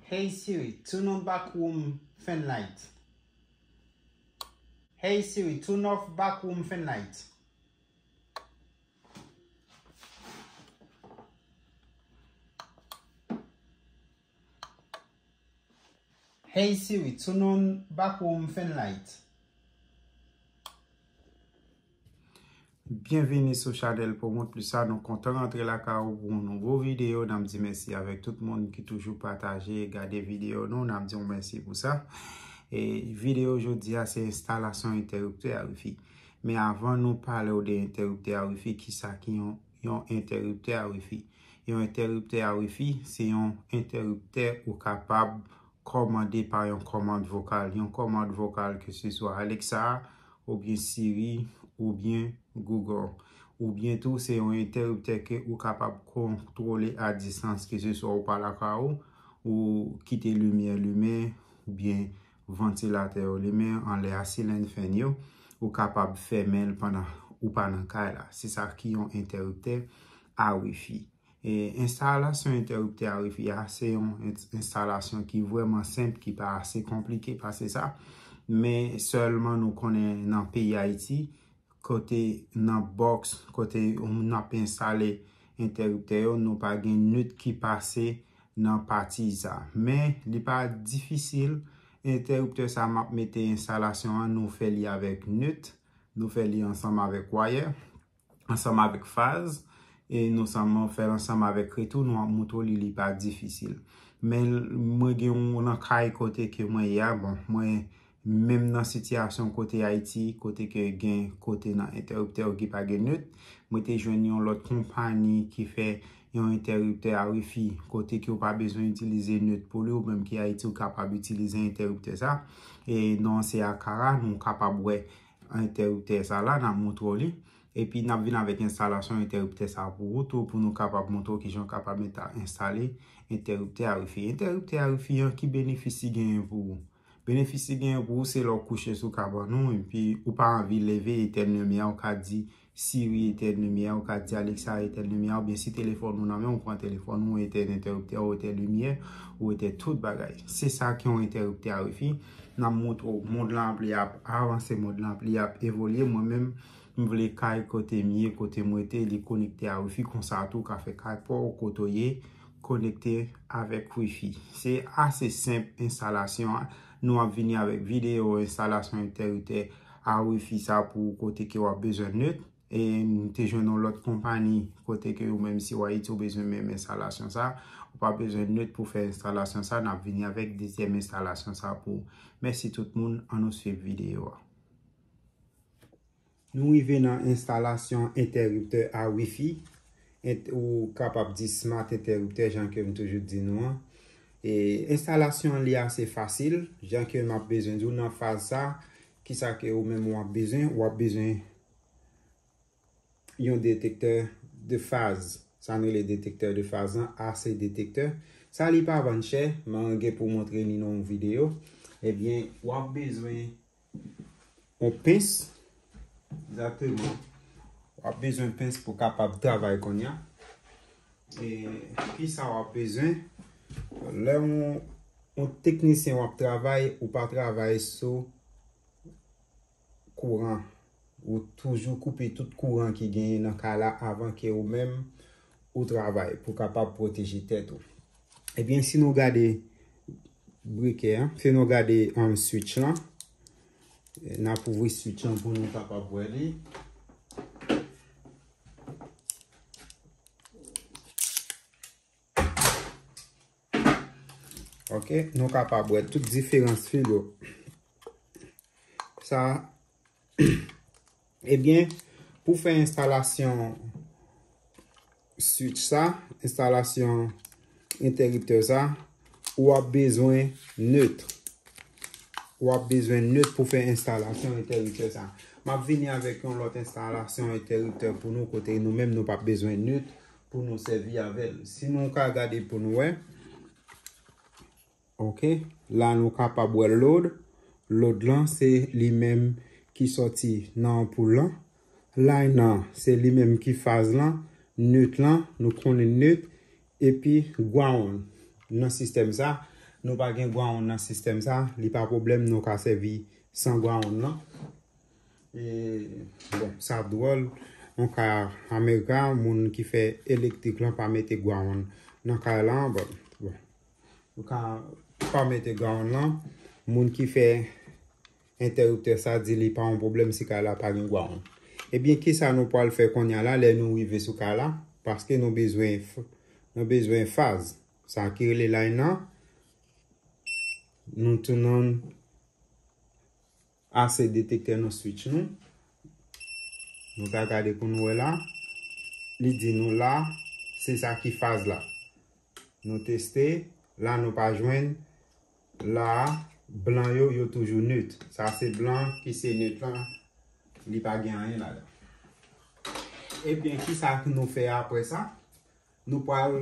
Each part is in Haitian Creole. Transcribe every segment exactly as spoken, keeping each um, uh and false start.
Hey Siri, turn on back room fan light. Hey Siri, turn off back room fan light. Hey Siri, turn on back room fan light. Byenvini sou chanèl Promote Plus la. Nou kontan rantre lakay ou pou yon nouvo videyo. N ap di mèsi avèk tout moun ki toujou pataje, gade videyo nou. N ap di w mèsi pou sa. E videyo jodi a se enstalasyon entèriptè a wifi. Men avan nou pale w de entèriptè a wifi, kisa ki yon, yon entèriptè a wifi? Yon entèriptè a wifi se yon entèriptè ou kapab kòmande pa yon kòmand vokal. Yon kòmand vokal, ke se swa Alexa, oubyen Siri, oubyen Google. Oubyen tou, se yon entèriptè ke ou kapab kontwole a distans, ke se swa ou pa lakay ou, ou kite limyè limen, oubyen vantilatè yo limen, anlè a silenn fèn yo, ou kapab fèmen l pandan ou pa nan kay la. Se sa ki yon entèriptè a wifi. E enstalasyon entèriptè a wifi a, se yon ent-, enstalasyon ki vrèman senp, ki pa ase konplike pase sa. Men sèlman nou konnen nan peyi Ayiti, kote nan bòks, kote n ap enstale entèriptè yo, nou pa gen nèt ki pase nan pati sa. Men li pa difisil, entèriptè sa m ap mete enstalasyon an, nou fè li avèk nèt, nou fè li ansanm avèk wayè, ansanm avèk faz, e nou sèlman fè l ansanm avèk retou, nou ap moutre w li, li pa difisil. Men mwen gen yon nan kay kote ke mwen ye a, bon, mwen menm nan sitiyasyon kote Ayiti, kote ke gen kote nan entèriptè yo ki pa gen nèt, mwen te jwenn yon lòt konpayi ki fè yon entèriptè a wifi, kote ke w pa bezwen itilize nèt pou li, ou menm ki Ayiti, ou kapab itilize entèriptè sa. E non, se Akara, nou kapab wè entèriptè sa la, n ap moutre w li. Epi n ap vin avèk enstalasyon entèriptè sa pou ou tou, pou nou kapab moutre w kijan w kapab ensta-, enstale entèriptè a wifi. Entèriptè a wifi an, ki benefis li genyen pou ou? Benefis li genyen pou ou, se lè w kouche sou kabann ou, epi ou pa anvi leve, etèn limyè, ou ka di Siri etèn limyè, ou ka di Alexa etèn limyè, oubyen si telefòn ou nan men w, ou pran telefòn ou, ou etèn entèriptè, ou etèn limyè, ou etèn tout bagay. Se sa ki yon entèriptè a wifi. N ap moutre w, mond lan ap li ap avanse, mond lan ap li ap evolye. Mwen menm, m vle kay kote m ye, kote m rete, li konekte a wifi, konsa tou w ka fè kay pa w kote w ye, konekte avèk wifi. Se ase senp enstalasyon an. Nou ap vini avèk videyo enstalasyon entèriptè a wifi sa pou kote ke w ap bezwen nèt. E m te jwenn yon lòt konpayi kote ke ou menm si w Ayiti ou bezwen menm enstalasyon sa, ou pa bezwen nèt pou fè enstalasyon sa, n ap vini avèk dezyèm enstalasyon sa pou ou. Mèsi tout moun, ann nou swiv videyo a. Nou rive nan enstalasyon entèriptè a wifi, ent-, ou kapab di smart entèriptè, jan ke m toujou di nou an. E enstalasyon li ase fasil, jan ke m ap bezwen di w nan faz sa, kisa ke ou menm w ap bezwen, w ap bezwen yon detektè de faz. Sa n rele detektè de faz lan, A C detektè. Sa li pa vann chè, men gen pou montre ni nan yon videyo. Ebyen, w ap bezwen yon pens. Egzakteman. W ap bezwen pens pou kapab travay kounye a. E kisa w ap bezwen? Lè yon, yon teknisyen w ap travay, ou pa travay sou kouran. Ou toujou koupe tout kouran ki genyen nan kay la avan ke ou menm ou travay pou kapab pwoteje tèt ou. Ebyen, si nou gade brikè an, si nou gade, um, switch lan, n ap ouvri switch lan pou nou kapab wè li. Ok, nou kapab wè tout diferans fil yo. Sa, ebyen, pou fè enstalasyon switch sa, enstalasyon entèriptè sa, w ap bezwen nèt. W ap bezwen nèt pou fè enstalasyon entèriptè sa. M ap vini avèk yon lòt enstalasyon entèriptè pou nou, kote nou menm nou p ap bezwen nèt pou nou sèvi avè l. Si nou ka gade pou nou wè, ok, la nou kapab wè load. Load lan se li menm ki sòti nan anpoul lan. Line lan se li menm ki faz lan. Nèt lan, nou konnen nèt. Epi ground. Nan sistèm sa, Nou pa gen ground nan sistèm sa, li pa pwoblèm, nou ka sèvi san ground nan. E, bon, sa ap dwòl, yon ka America, moun ki fè elektrik lan pa mete ground nan kay lan, bon, bon. Yo ka pa mete ground lan, moun ki fè entèriptè sa di li pa yon pwoblèm si kay la pa gen ground. Ebyen, kisa nou pral fè kounye a la, lè nou rive sou kay la? Paske nou bezwen f-, nou bezwen faz. Sa ki rele line nan, nou tounen ase detektè nan switch nou. Nou ka gade pou nou wè la. Li di nou la, se sa ki faz la. Nou teste, la nou pa jwenn. La, blan yo, yo toujou net. Sa se blan ki se net lan. Li pa gen anyen ladan. Ebyen, kisa ke nou fè apre sa? Nou pral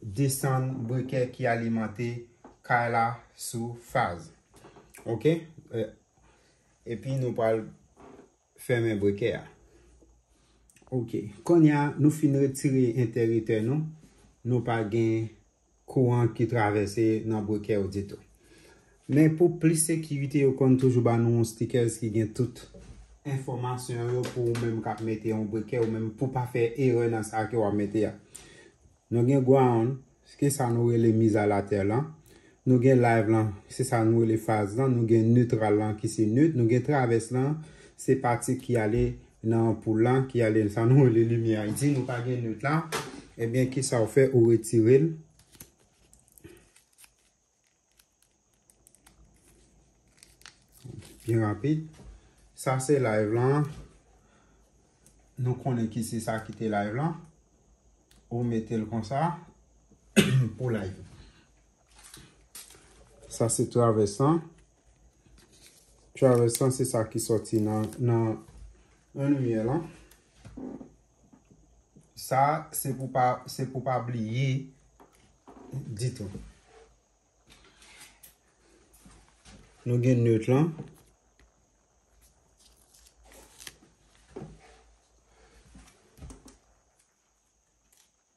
desann brikè ki alimante kay la sou faz. Oke? E, epi nou pral fèmen brikè a. Oke. Kounye a, nou fin retire entèritè nou. Nou pa gen kouran ki travèse nan brikè yo ditou. Men pou plis sekirite, yo konn toujou ba nou yon stickers ki gen tout enfòmasyon yo pou ou menm k ap mete yon brikè, ou menm pou pa fè erè nan sa ke w ap mete a. Nou gen ground, se sa nou rele miz a latè lan. Nou gen live lan, se sa nou rele faz lan. Nou gen netral lan ki se net. Nou gen travès lan, se pati ki ale nan anpoul lan, ki ale sa nou rele limyè. Isi nou pa gen net la. Ebyen, kisa w fè? Ou retire l. Byen rapid. Sa se live lan. Nou konnen ki se sa ki te live lan. Ou mete l konsa pou live. Sa se travès lan. Travès lan se sa ki sòti nan, nan, nan limyè lan. Sa se pou pa, se pou pa bliye ditou. Nou gen net lan.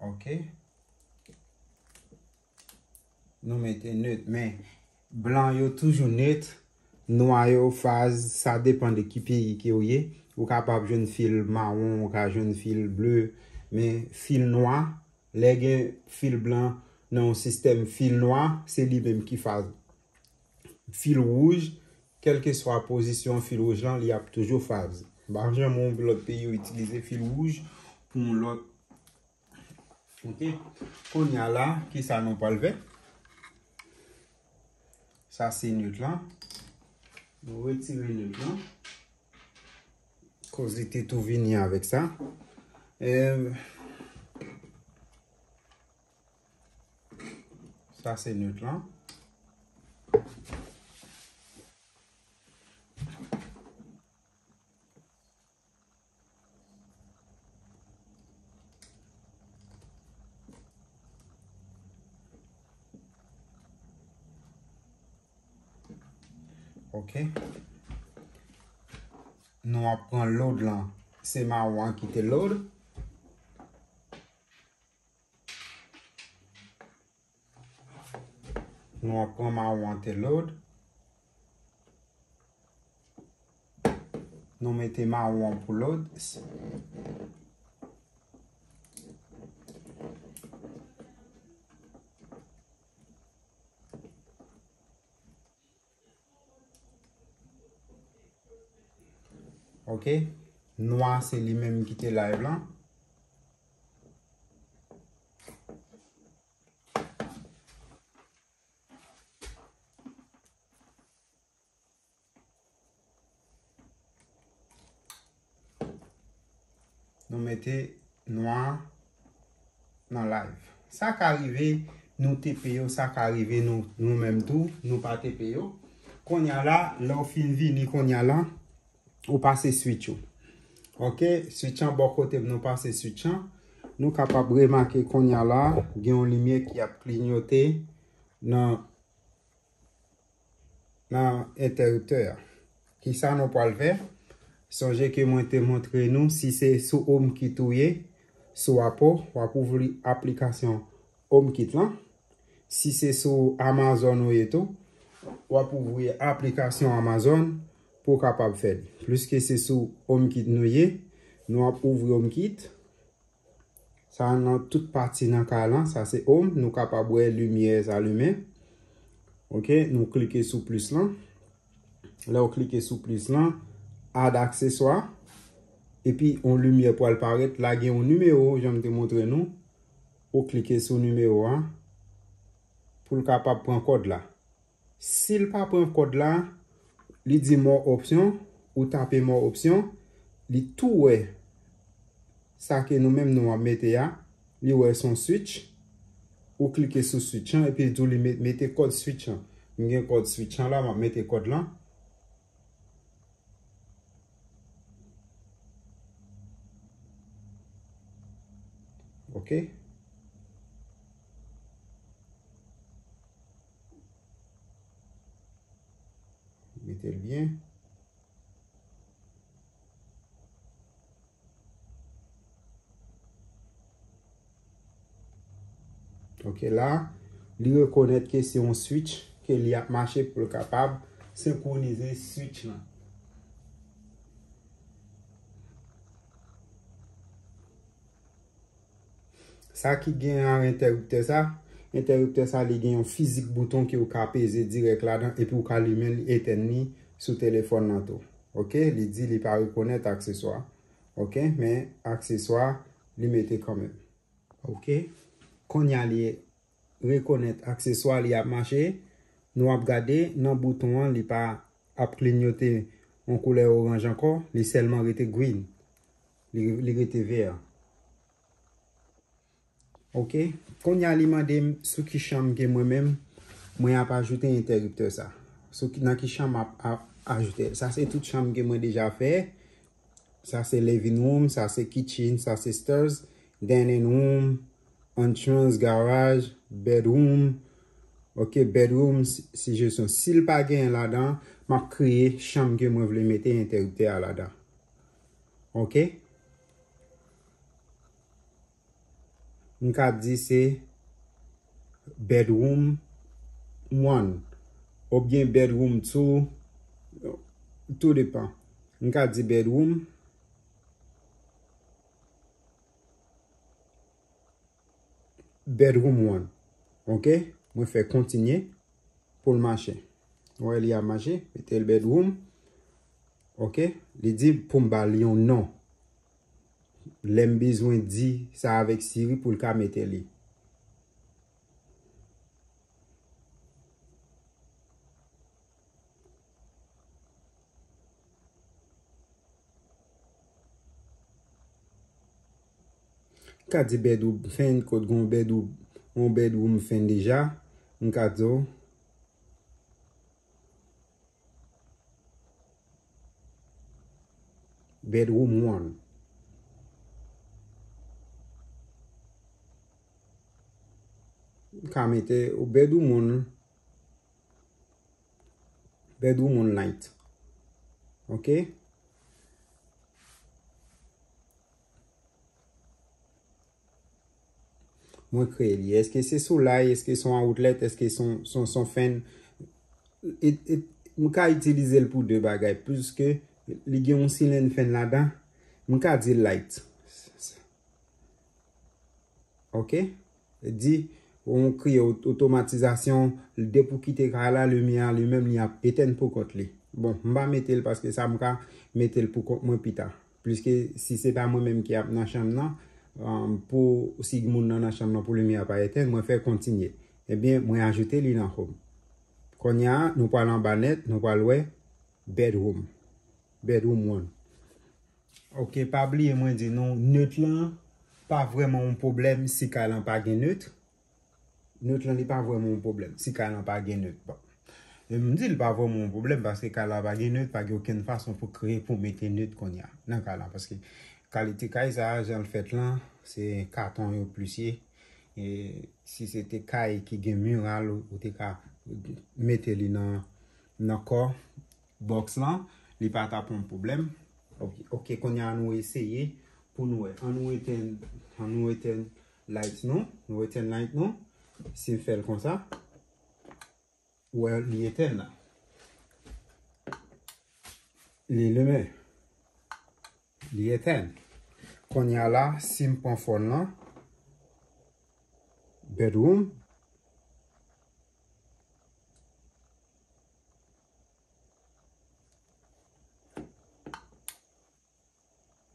Oke. Nou mete net, men blan yo toujou net, nwa yo faz, sa depann de ki peyi ke w ye. Ou kapab jwenn fil mawon, ou ka jwenn fil ble, men fil nwa, lè gen fil blan nan yon sistèm, fil nwa, se li menm ki faz. Fil wouj, kèlkeswa pozisyon fil wouj lan, li ap toujou faz. M pa janm wè yon lòt peyi yo itilize fil wouj pou yon lòt. Oke. Kounye a la, kisa nou pral fè? Sa se net lan. Nou retire net lan. Koz li te tou vini avèk sa. Em, sa se net lan. Oke. Nou ap pran load lan. Se mawon an ki te load. Nou ap pran mawon an te load. Nou mete mawon an pou load. Oke. Nwa se li menm ki te live lan. Nou mete nwa nan live. Sa ka rive nou tepe yo, sa ka rive nou, nou menm tou, nou pa tepe yo. Kounye a la, lè w fin vini kounye a la, ou pase switch ou. Oke, switch an bò kote m, nou pase switch an. Nou kapab remake kounye a la, gen yon limyè ki ap klinyote nan nan entèriptè a. Kisa nou pral fè? Sonje ke mwen te montre nou, si se sou HomeKit ou ye, sou apo, w ap ouvri aplikasyon HomeKit lan. Si se sou Amazon ou ye tou, w ap ouvri aplikasyon Amazon pou w kapab fè li. Piske se sou HomeKit nou ye, nou ap ouvri HomeKit. Sa nan tout pati nan kay lan, sa se Home, nou kapab wè limyè sa limen. Ok, nou klike sou plis lan. Lè w klike sou plis lan, add akseswa, epi yon limyè pral parèt, la gen yon nimewo, jan m te montre nou. Ou klike sou nimewo a pou l kapab pran kòd la. Si l pa pran kòd la, li di more option, ou tape more option, li tou wè sa ke nou menm nou ap mete a, li wè se yon switch, ou klike sou switch an, epi l di w li met, mete kòd switch an. M gen kòd switch an la, m ap mete kòd lan. Ok. Mete l byen. Ok, la, li rekonèt ke se yon switch ke li ap mache pou l kapab senkwonize switch lan. Sa ki gen an entèriptè sa, entèriptè sa, li gen yon fizik bouton ke w ka peze dirèk ladan epi w ka limen li, etèn li sou telefòn nan tou. Ok, li di li pa rekonèt akseswa. Ok, men akseswa, li mete kanmenm. Ok, kounye a li rekonèt akseswa, li ap mache. Nou ap gade nan bouton an, li pa ap klinyote yon koulè oranj ankò, li sèlman rete green. Li, li rete vè. Ok, kounye a li mande m sou ki chanm ke mwen menm, mwen ap ajoute entèriptè sa. Sou ki, nan ki chanm ap, ap ajoute. Sa se tout chanm ke mwen deja fè. Sa se living room, sa se kitchen, sa se stairs, dining room, entrance, garage, bedroom. Ok, bedroom, si, si jesyon. Si l pa genyen ladan, m ap kreye chanm ke mwen vle mete entèriptè a ladan. Ok? M ka di se bedroom one oubyen bedroom two, tou depan. M ka di bedroom, bedroom one. Ok? Mwen fè kontinye pou l mache. Ou wè li ap mache, mete l bedroom. Ok? Li di pou m ba l yon non. Lè m bezwen di sa avèk Siri pou l ka mete li. M ka di bedroom fen, kot gon bedroom, yon bedroom fen deja. M ka di w bedroom one. M ka mete bedroom one. Bedroom one light. Ok? Mwen kreye li. Èske se solèy? Èske se yon outlet? Èske se yon, se yon, se yon fen? E, e, m ka itilize l pou de bagay. Piske li gen yon silenn fen ladan. M ka di light. Ok? Di, ou kreye ot-, otomatizasyon, depi w kite kay la, limyè a li menm li ap etèn pou kont li. Bon, m pa mete l paske sa m ka mete l pou kont mwen pita. Pliske si se pa mwen menm ki ap nan chanm nan, um, pou si moun nan nan chanm nan pou limyè a pa etèn, mwen fè kontinye. Ebyen, mwen ajoute li nan home. Kounye a, nou pral anba nèt, nou pral wè bedroom. Bedroom one. Ok, pa bliye mwen di nou, nèt lan pa vrèman yon pwoblèm si kay lan pa gen nèt. Nèt lan li pa vrèman yon pwoblèm si kay lan pa gen nèt. Bon. E m di l pa vrèman yon pwoblèm paske kay la pa gen nèt, pa gen okenn fason pou kreye, pou mete nèt kounye a nan kay la. Paske kalite kay sa a, jan l fèt lan, se katon yo plis ye. E si se te kay ki gen miral, ou, ou te ka mete li nan, nan kò box lan, li pa t ap yon pwoblèm. Ok, ok, kounye a nou eseye pou nou wè. An nou etèn, an nou etèn light nou, nou etèn light nou. Si m fè l konsa, ou wè li etenn la. Li limen. Li etenn. Kounye a la, si m pran fòn lan, bedroom,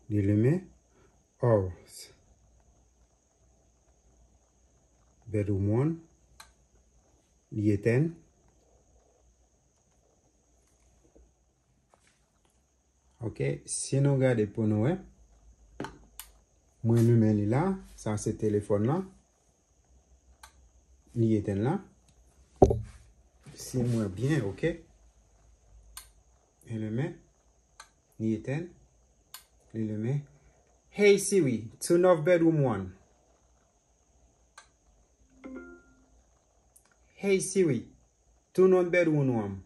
li limen. Or, bedroom one, li etenn. Ok, si nou gade pou nou wè, mwen limen li la, sa se telefòn lan, li etenn la. Si m wè byen, ok. Li limen, li etenn, li limen. Hey Siri, turn off bedroom one. Hey Siri, turn on bedroom one.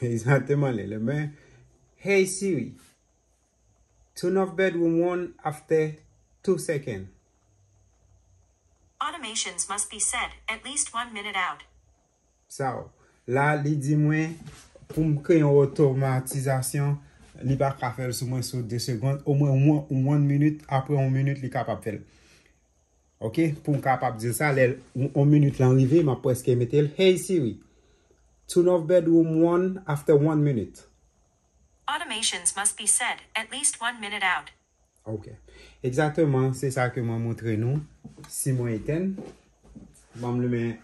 Egzakteman, li limen. Hey Siri, turn off bedroom one after two seconds. Automations must be set at least one minute out. Sa, la, li di mwen, pou m kreye yon otomatizasyon, li pa ka fè l sou mwen sou de segonn, omwen yon, yon minit, apre yon minit, li kapab fè l. Ok, pou m kapab di l sa, lè yon, yon minit lan rive, m ap prèske mete l. Hey Siri, turn off bedroom one after one minute. Automations must be set at least one minute out. Ok. Egzakteman, se sa ke mwen montre nou. Si mwen etenn, ban m limen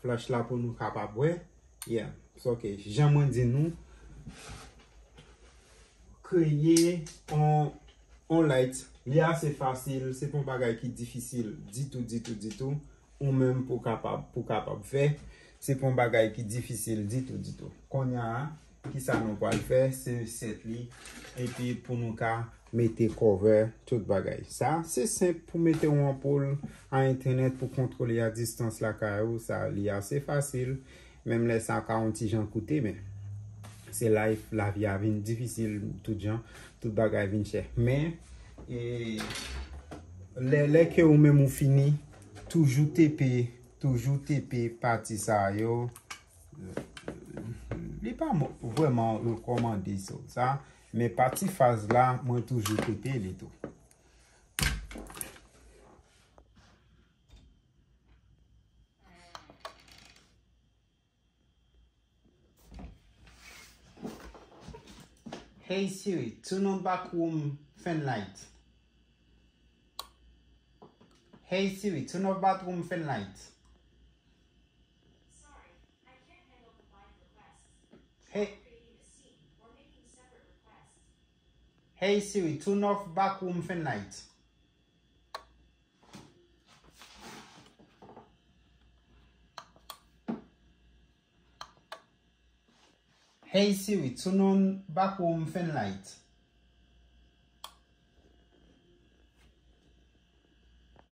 flach la pou nou kapab wè. Yeah. So, ok, jan mwen di nou, kreye on, on light, li ase fasil, se pa yon bagay ki difisil ditou, ditou, ditou. Ou menm pou kapab, pou kapab fè, se pa yon bagay ki difisil ditou, ditou. Kounye a, kisa nou pral fè? Se set li, epi pou nou ka mete cover, tout bagay. Sa, se senp pou mete yon anpoul a entènèt pou kontwole a distans lakay ou, sa, li ase fasil. Menm lè sa ka yon ti jan koute, men se life, lavi a vin difisil tout jan, tout bagay vin chè. Men, e, lè, lè ke ou menm ou fini, toujou tepe, toujou tepe pati sa yo. Li pa mo-, vrèman rekòmande sa, sa, men pati faz la, mwen toujou tepe li tou. Hey Siri, turn on back room fan light. Hey Siri, turn off bathroom fan light. Hey, hey Siri, turn off back room fan light. Hey Siri, turn on back room fan light.